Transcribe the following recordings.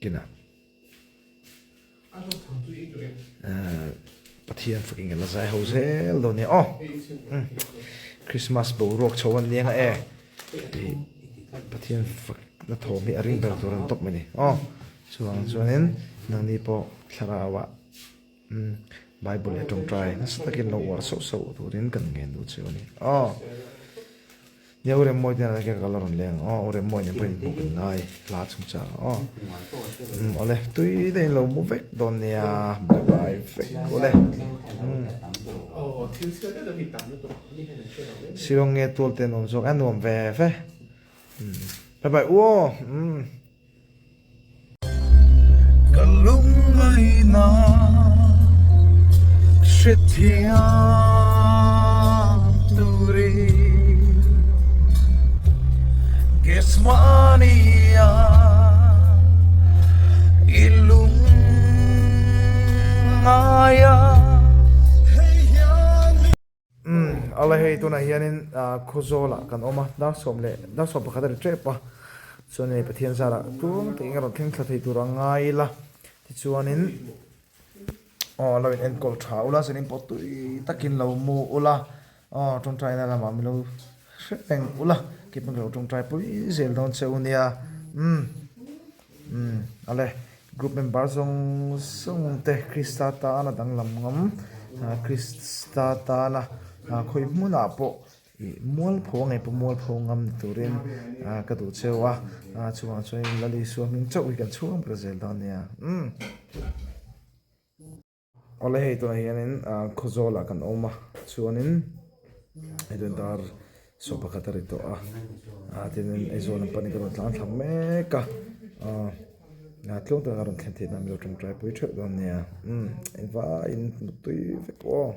Kinah Pathian fakin kan la zai ho zel dawn nia aw. Christmas boruak chho an nia nga e. Pathian fak na thawm hi a ring ber tur an tawp mai ni aw. Chuvang chuanin nangni pawh thlarauah Bible leh tawngtai nasa takin lo uar sauh sauh turin kan ngen duh che a ni aw. Nia u Remmawi te nana ka la rawn leng aw u Remmawi nen pawh in hmuh kan ngai hla chungchang aw umm awle tui te in lo mu vek dawn nia bye bye vek awle umm Shillong nge tual te nuam zawk a nuam ve ve umm bye bye u aw umm. Ka lungngaihna hrethiam turin Gethsemane-a i lungngaia. Umm ala hei tunah hianin Khawzawlah kan awm a, dar sawm leh dar sawm pakhat a ri tep a, chuan hei Pathian zarah tlum takin a rawn thleng thla thei tur a ngai ila, tichuanin aw lo in enkawl tha ula chuanin pawh tui takin lo mu ula aw tawngtaina lamah min lo hre reng ula keipawh ka lo tawngtai pui zel dawn che u nia umm umm ale. Group member zawng zawng te Krista tana danglam ngam, Krista tana khawi hmunah pawh ih mualpho a ngei pawh mualpho ngam ni turin ka duh cheu a, chuvang chuan Lal Isua hming chauh hi kan chhung ber zel dawn nia. Umm. Awle hei tunah hianin Khawzawlah kan awm a chuanin hei chuan dar saw pakhat a ri tawh a tinin Aizawl lam panin ka rawn tlang thla mek a tluang taka rawn thlen theih nan min lo tawngtai pui theuh dawn nia umm engvaiin mutui vek aw.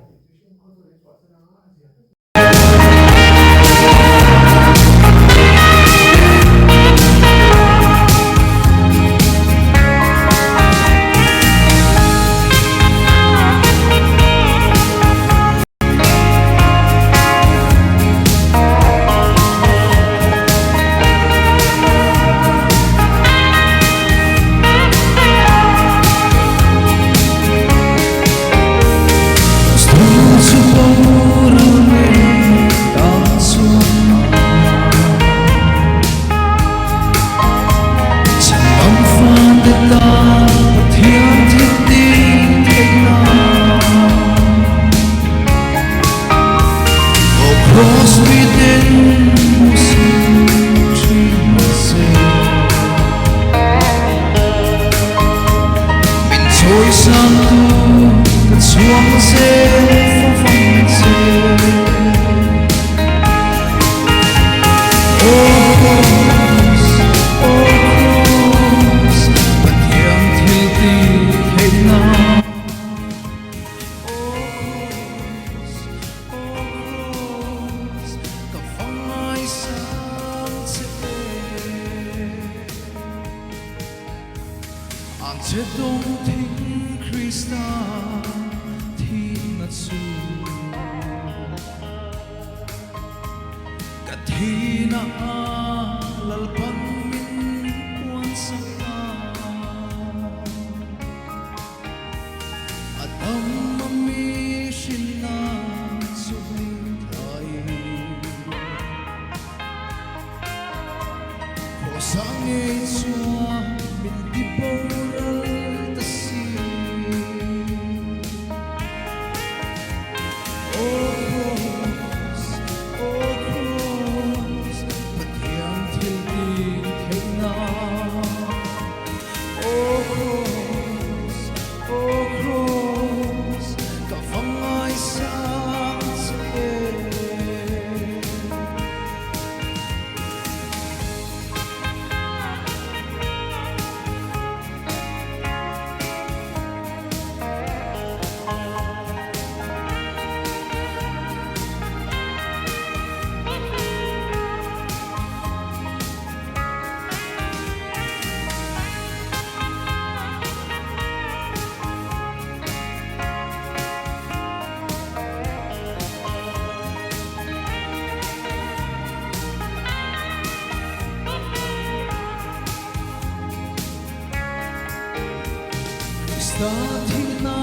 Krista thihna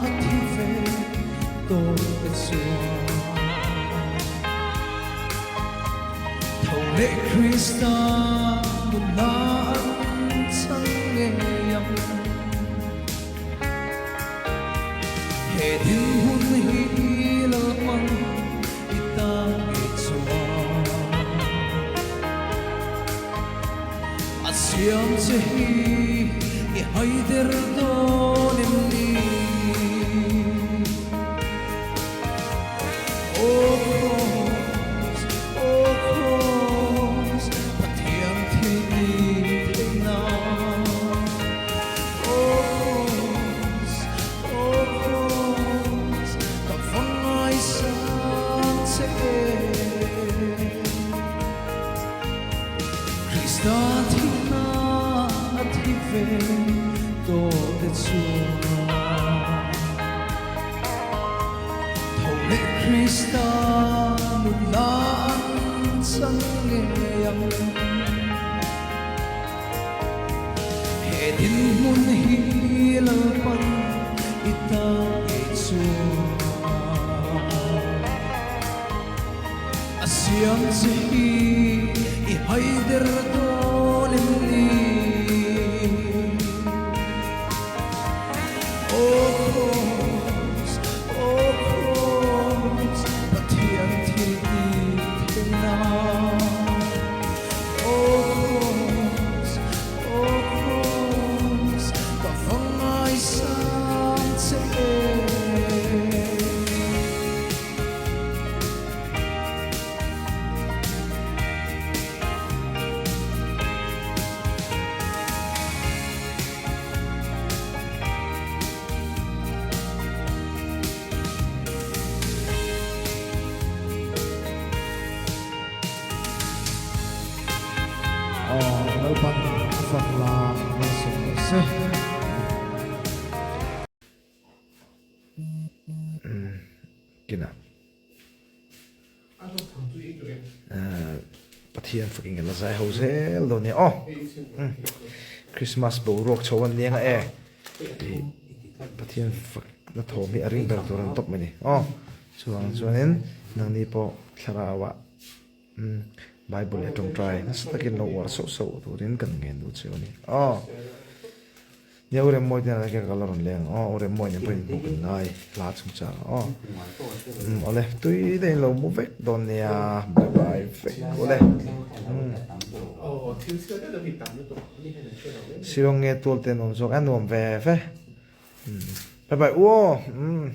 a thi ve tawh te chuan Tho leh Krista nunna an chang ngei ang. He dinhmun hi Lalpan i ta ngei chuan a siam che hi i haider dawn em ni? Aw Kraws, aw Kraws, Pathian thil ti theihna. Aw Kraws, aw Kraws, ka va ngaisang che em. Krista thihna a thi ve tawh te chuan Tho leh Krista nunna an chang ngei ang. He dinhmun hi Lalpan i ta ngei chuan a siam che hi i haider dawn em ni? Aw Kraws, aw Kraws, Pathian thil ti theihna. Aw Kraws, aw Kraws, ka va ngaisang che em. Aw Lalpan a fak la malsawm rawh se. Kinah Pathian fakin kan la zai ho zel dawn nia aw. Christmas boruak chho an nia nga e. Pathian fak na thawm hi a ring ber tur an tawp mai ni aw. Chuvang chuanin nangni pawh thlarauah Bible leh tawngtai nasa takin lo uar sauh sauh turin kan ngen duh che a ni aw. Nia u Remmawi te nana ka la rawn leng aw u Remmawi nen pawh in hmuh kan ngai hla chungchang aw umm awle tui te in lo mu vek dawn nia bye bye vek awle umm Shillong nge tual te nuam zawk a nuam ve ve umm bye bye u aw umm.